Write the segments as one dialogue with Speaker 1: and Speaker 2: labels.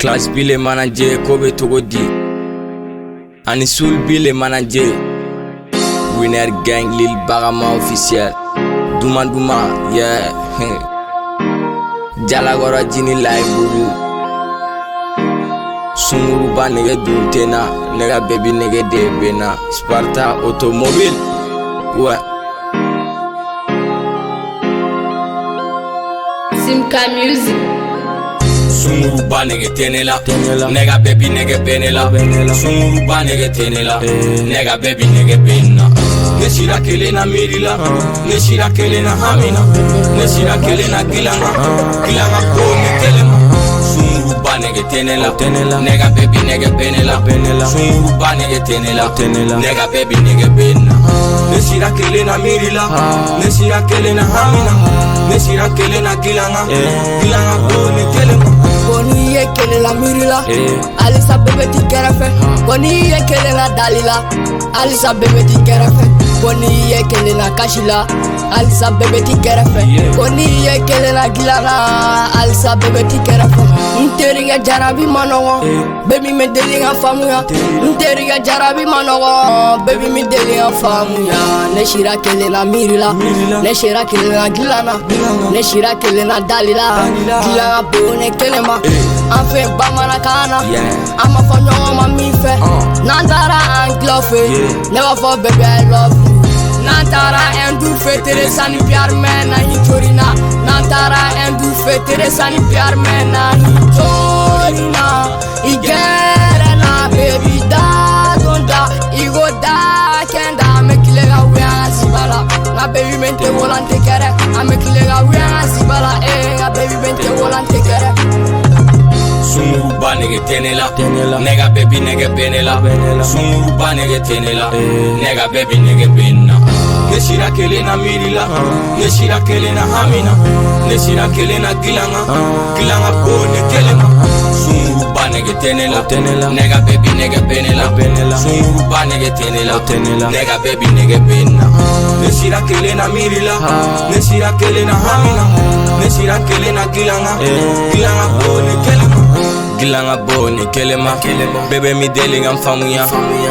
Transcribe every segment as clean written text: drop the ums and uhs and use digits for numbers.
Speaker 1: Class B le manager ko bɛ cogo di? Ani Soul B le manager. Winner Gang Lil Bagama officiel. Duma Duma, yeah. Jalakɔrɔ jini layibugu. Sunguruba nege dun tɛ na, ne ka baby nege de bɛ na. Sparta automobile, ouais.
Speaker 2: Simka Music.
Speaker 1: Sunguruba nege tɛ ne la, ne ka baby nege bɛ ne la. Sunguruba nege tɛ ne la, ne ka baby nege bɛ n na. Ne sira kelen na miiri la, ne sira kelen na hami na, ne sira kelen na gilan na, gilan ka ko ne kelen ma. Sunguruba nege tɛ ne la, ne ka baby nege bɛ ne la. Sunguruba nege tɛ ne la, ne ka baby nege bɛ n na. Ne sira kelen na miiri la, ne sira kelen na hami na, ne sira kelen na gilan na, gilan ka ko ne kelen ma.
Speaker 3: Ko n'i ye kelen la miiri la, halisa bɛɛ bɛ t'i kɛrɛfɛ. Ko n'i ye kelen la dali la, halisa bɛɛ bɛ t'i kɛrɛfɛ. Ko n'i ye kelen la kasi la, halisa bɛɛ bɛ t'i kɛrɛfɛ. Ko n'i ye kelen la dilan na, halisa bɛɛ bɛ t'i kɛrɛfɛ. N terikɛ jarabi ma nɔgɔn, baby min deli ka faamuya. N terikɛ jarabi ma nɔgɔn, baby min deli ka faamuya. Ne sira kelen la miiri la, ne sira kelen la dilan na, ne sira kelen la dali la, dilan ka bon ne kelen ma. An fɛ bamanankan na, an ma fɔ ɲɔgɔn ma min fɛ. N'an taara anglais fɛ, ne b'a fɔ baby I love you. N'an taara Hindu fɛ, Teresa ni Pyar mɛ na hi chorina. N'an taara Hindu fɛ, Teresa ni Pyar mɛ na hi chorina. I gɛrɛ na baby da don da, i ko da kɛnda. An bɛ tile ka wuya an ka siba la, n ka baby bɛ n tɛ wolo an tɛ kɛrɛ. An bɛ tile ka wuya an ka siba la, n ka baby bɛ n tɛ wolo an tɛ kɛrɛ.
Speaker 1: Sunguruba nege tɛ ne la, ne ka baby nege bɛ ne la. Sunguruba nege tɛ ne la, ne ka baby nege bɛ n na. Ne sira kelen na miiri la, ne sira kelen na hami na, ne sira kelen na gilan na, gilan ka bon ne kelen ma. Sunguruba nege tɛ ne la, ne ka baby nege bɛ ne la. Sunguruba nege tɛ ne la, ne ka baby nege bɛ n na. Ne sira kelen na miiri la, ne sira kelen na hami na, ne sira kelen na gilan na, gilan ka bon ne kelen ma. Gilan ka bon ni kelen ma, bɛɛ mi deli ka n faamuya.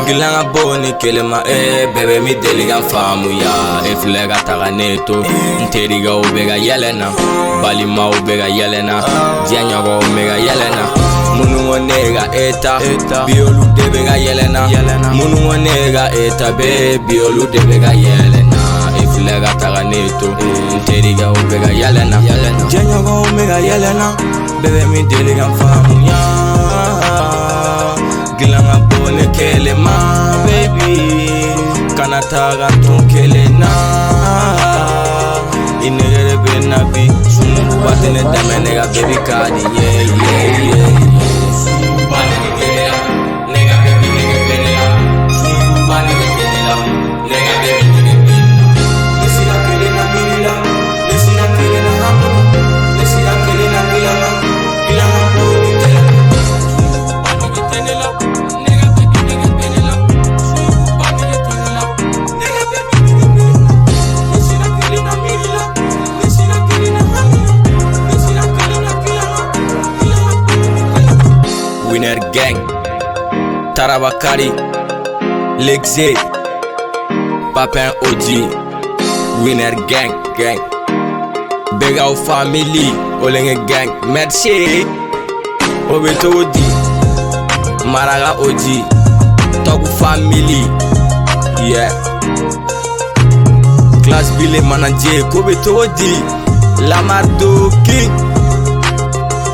Speaker 1: Gilan ka bon ni kelen ma, bɛɛ mi deli ka n faamuya. E filɛ ka taga ne to, n terikɛw bɛ ka yɛlɛ n na, balimaw bɛ ka yɛlɛ n na, diɲɛɲɔgɔnw bɛ ka yɛlɛ n na. Minnu ko ne ka e ta, bi olu de bɛ ka yɛlɛ n na. Minnu ko ne ka e ta, bi olu de bɛ ka yɛlɛ n na. E filɛ ka taga ne to, n terikɛw bɛ ka yɛlɛ n na, diɲɛɲɔgɔnw bɛ ka yɛlɛ n na. Bɛɛ mi deli ka n faamuya. Gilan ka bon ne kelen ma, baby kana taga tun kelen na. I nege de bɛ n na bi, sunguruba tɛ ne dɛmɛ, ne ka baby ka di n ye, yeah, yeah. Sunguruba nege tɛ ne la, ne ka baby nege bɛ ne la. Sunguruba nege tɛ ne la, ne ka baby nege bɛ n na. Ne sira kelen na miiri la, ne sira kelen na hami na, ne sira kelen na gilan na, gilan ka bon ne kelen ma. Sunguruba nege tɛ ne la, ne ka baby nege bɛ ne la. Sunguruba nege tɛ ne la, ne ka baby nege bɛ n na. Ne sira kelen na miiri la, ne sira kelen na hami na, ne sira kelen na gilan na, gilan ka bon ne kelen ma. Winner Gang, Tarabakari, Lexe, Papin Oji, Winner Gang, Gang, Begaw Family, Olenge Gang, merci. O bɛ cogo di? Maraka Oji, Togu Family, yeah. Class B le manager, ko bɛ cogo di? Lamardo King,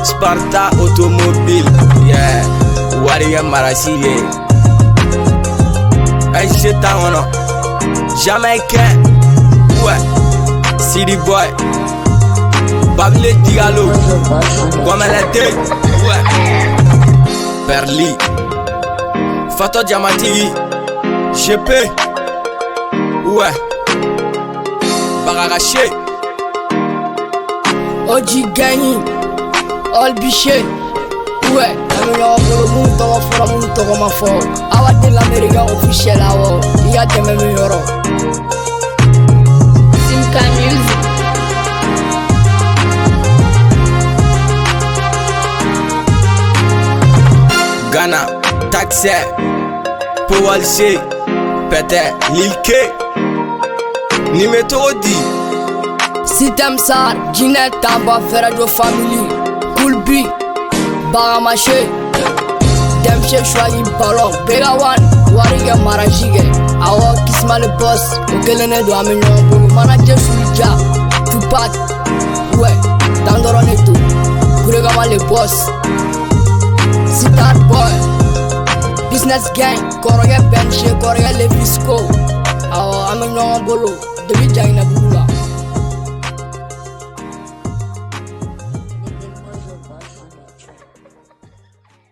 Speaker 1: Sparta Automobile, yeah. Wari kɛ marasi ye. SG t'an kɔnɔ, Jamaïcain, ouais. City Boy, Babile Digalo, Gɔmɛlɛte, ouais. Perli, Fatɔ Jamatigi, GP, ouais. Bagakache,
Speaker 3: OG Gang, All Biché, ouais. An bɛ ɲɔgɔn bolo, mun tɔgɔ fɔra, mun tɔgɔ ma fɔ. Awa de l'Américain officiel awɔ, i ka dɛmɛ min yɔrɔ.
Speaker 2: Simka Music.
Speaker 1: Gana, Taxer, Powalse, Pɛtɛ, Lil K. Nin bɛ cogo di?
Speaker 3: Sitem Sar, Jinɛ Tamba, Ferrajo Family, Kulbi, Bagamache, Demche Choisi Ballon, Bega One, wari kɛ maraji kɛ. Awɔ, Kismali Boss, o kelen de don, an bɛ ɲɔgɔn bolo. Manager Sulja, Tupac, ouais, dan dɔrɔn de don. Kuregama le boss, Sitar Boy, Business Gang, kɔrɔkɛ Benche, kɔrɔkɛ Levisco. Awɔ, an bɛ ɲɔgɔn bolo depuis Jaginɛbugu la.